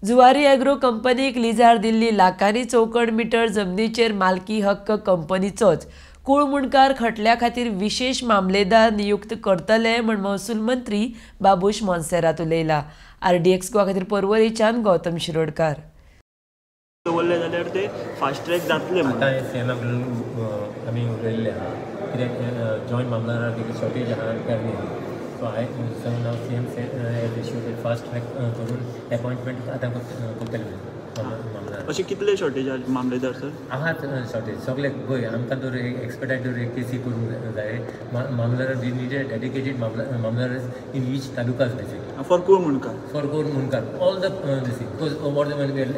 Zuari agro कंपनीक lizard दिल्ली लाखांनी चौखण metre जमनीचेर मालकी हक्क कंपनीचोच. कुळमुणकार खटल्या खातीर विशेश मामलेदार नियुक्त करतले म्हूण महसूल मंत्री बाबूश मोन्सेरात उलयला. आरडीएक्स गोवा खातीर पर्वरेच्यान गौतम शिरोडकार. दवरले जाल्यार ते फास्ट ट्रॅक जातले. आतां सीएमा कडेन आमी उलयल्ले आहा कित्याक जॉयंट मामलेदाराक शॉर्टेज आहा पेरणी. सो हांवें now CM has issued fast track करून एपॉयंटमेंट आतां करतले मामलेदार. अशे कितले शॉर्टेज आहा मामलेदार सर? आहात शॉर्टेज सगळे. पळय आमकां जर एक्सपेडायट जर केसी करूंक जाय मामलेदार, we need a dedicated mamlatdar in each talukas basically. For Kulmunkar. For Kulmunkar all the this thing because what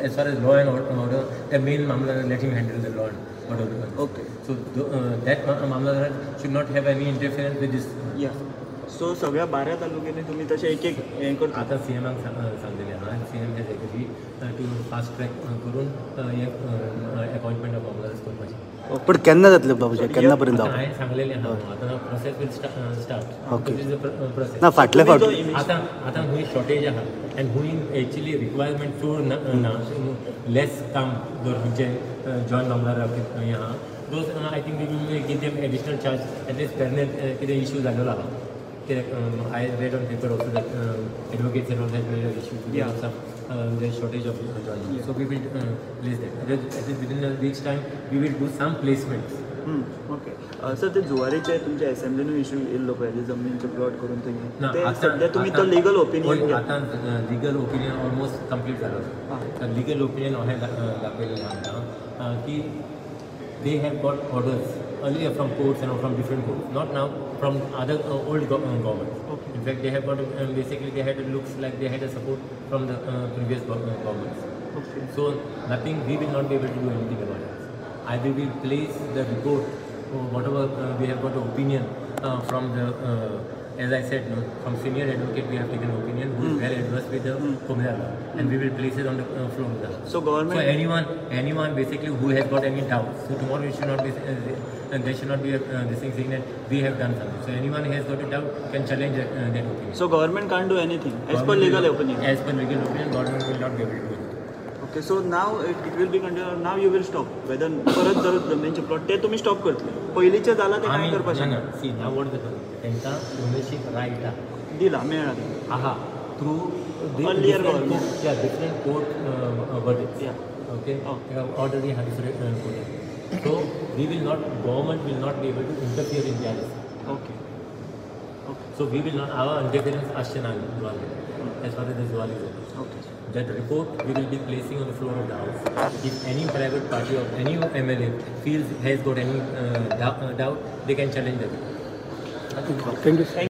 as far as law and order, the main mamlatdar, let him handle the law and order. Okay. So that mamlatdar should not have any interference with this. या, so सगळ्या 12 तालुक्यांनी तुमी तशें एक एक हें करता. आतां सीएमाक सांगलेलें आहा आनी CM has agree to fast track करून हें एपॉयंटमेंट ऑफ मामलेदार्स करपाचें. पण केन्ना जातलें बाबूजी, केन्ना पर्यंत जावपा? हांवें सांगलेलें आहा, आतां process will start. Okay. Is a process. ना फाटल्या फावट आतां आतां खूंय शॉर्टेज आहा आनी खूंय एक्चुली रिक्वायरमेंट चड ना, लेस काम जर खंयचे जॉयंट मामलेदाराक हें आहा, those I think we will give them additional charge. At least Pernem कितें इश्यू जालेलो आहा कित्याक I read on paper also that advocates and all that made issue because of some there shortage of joint. So we will place that at least within a week's time we will do some placements. Okay sir, ते जुवारीचे तुमच्या असेंब्लीनूय issue येयल्लो पळय, ते जमनींचे plot करून थंय, ते सद्या तुमी तो लिगल ओपिनियन? आतां लिगल ओपिनियन ऑलमोस्ट कंप्लीट जालो. लिगल ओपिनियन अशें दाखयलेलें आमकां की they have got orders earlier from courts and from different courts, not now, from other old governments. Okay. In fact, they have got basically they had, it looks like they had a support from the previous governments. Okay. So nothing, we will not be able to do anything about it. I will place the report, whatever we have got opinion from the, as I said, no, from senior advocate we have taken opinion who is well adversed with the Comilla law, and we will place it on the floor of the house. So government. So anyone basically who has got any doubt, so tomorrow it should not be, and there should not be this thing saying that we have done something. So anyone who has got a doubt can challenge that opinion. So government can't do anything as per legal opinion. As per legal opinion, government will not be able to do anything. Okay, so now it will be continued. Now you will stop. Whether परत जर जमनीचे plot ते तुमी stop करतले, पयलींचे जाला ते काय करपाक शकना. सी now what the तांकां ओनरशीप रायट आहा दिला मेळ्ळा आहा through earlier government, different court verdicts. Okay, already आहा different court. So we will not, government will not be able to interfere in their. Okay. So we will not, our interference आसचें ना Zuari as far as the Zuari is. Okay. That report we will be placing on the floor of the house. If any private party or any MLA feels has got any doubt, they can challenge that. Thank you.